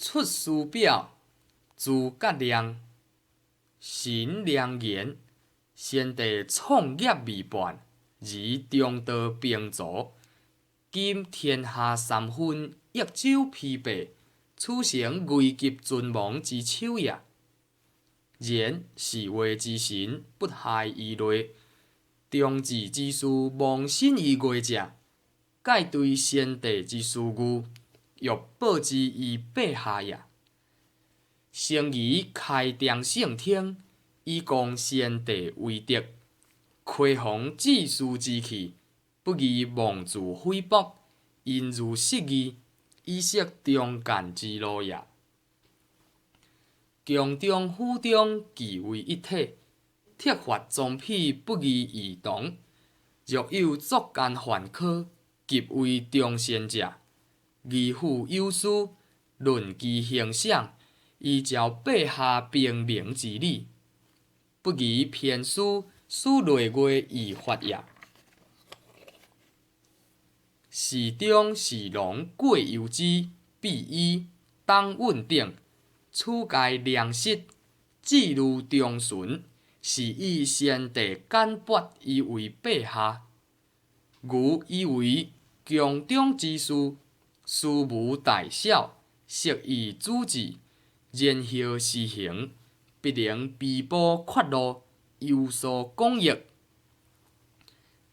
出師表，諸葛亮，神良言，先帝創業未半，而中道兵卒，今天下三分，益州疲弊，此誠危急存亡之秋也。然事話之神，不害於內；忠志之士，忘身於外者，蓋對先帝之思慮，欲報之於陛下也。成宜開忠聖聽，以光先帝威德，開弘志士之氣，不宜妄自菲薄，因如失義，以塞忠諫之路也。宮中府中俱為一體，策發宗痞不宜異同。若有作奸犯科，及為忠善者，議府有司，論其刑賞，依照陛下明明之理，不宜偏私，使累月逾法也。侍中、侍郎郭攸之、畢弋、董允等，此皆良實，志慮忠純，是以先帝簡拔以為陛下。吾以為宮中之事，事無大小，悉以主治，然後施行，必能彌補缺漏，有所廣益。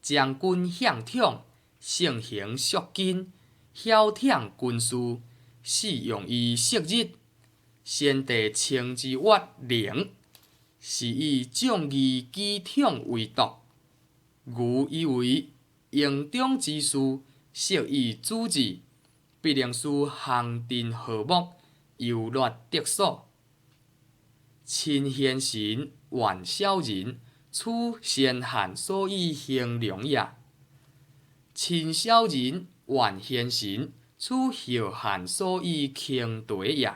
將軍項統，性行肅謹，曉悛軍事，適用於昔日。先帝稱之曰能，是以眾議舉統為篤。吾以為營中之事，悉以主治，必能使行陣和睦，優劣得所。親賢臣，遠小人，此先漢所以興隆也；親小人，遠賢臣，此後漢所以興衰也。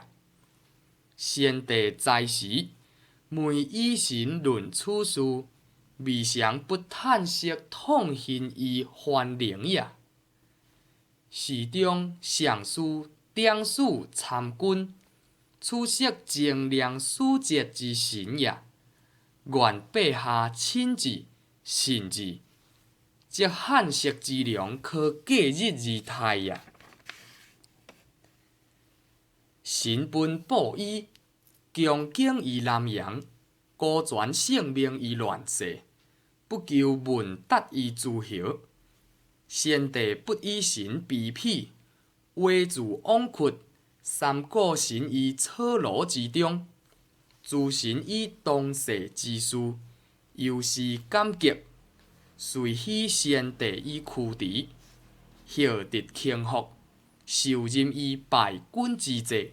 先帝在時，每以臣論此事，未嘗不嘆息痛恨於桓靈也。侍中、尚書、典史、參軍，此悉忠良守節之臣也。願陛下親之、信之，則漢室之隆，可繼日而泰也。臣奔布衣，恭敬於南陽，孤懸性命於亂世，不求聞達於諸侯。先帝不以臣卑鄙，猥自枉屈，三顧臣於草廬之中，誅臣於當世之事，猶是感激，遂許先帝以驅馳，後得傾覆，受任於敗軍之際，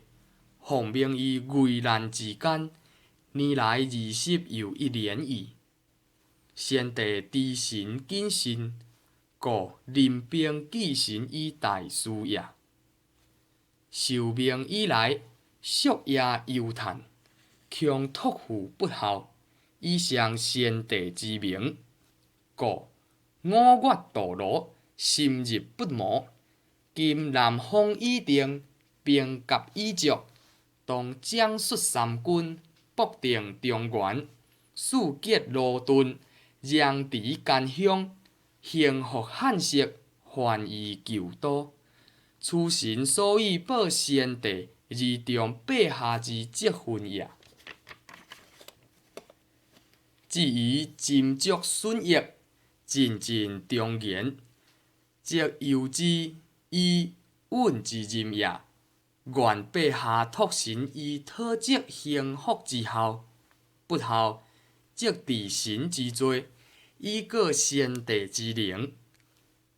奉命於危難之間，年來20又一年矣。先帝知臣謹慎，故臨兵記臣以大事也。受命以來，夙夜憂嘆，恐託付不效，以傷先帝之明，故五月渡蘆，深日不磨。今南風已定，兵甲已足，當獎率三軍，卜定中原，四結勞頓，揚治干鄉，興復漢室，還於舊都。此臣所以報先帝而重陛下之職分也。至於斟酌損益，盡盡忠言，則攸之、伊、允之任也。願陛下託臣以討則興復之效，不效，則治臣之罪，以過先帝之靈。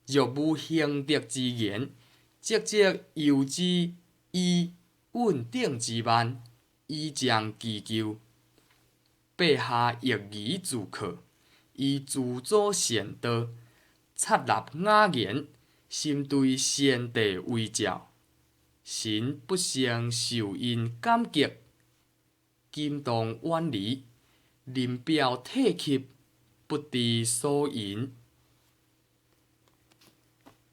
若無興德之言，則責攸之、伊、允等之慢，以彰其咎。陛下亦宜自克，以諸祖善道，察納雅言，深對先帝遺詔。臣不勝受恩感激，今當遠離，臨表涕泣，不知所云。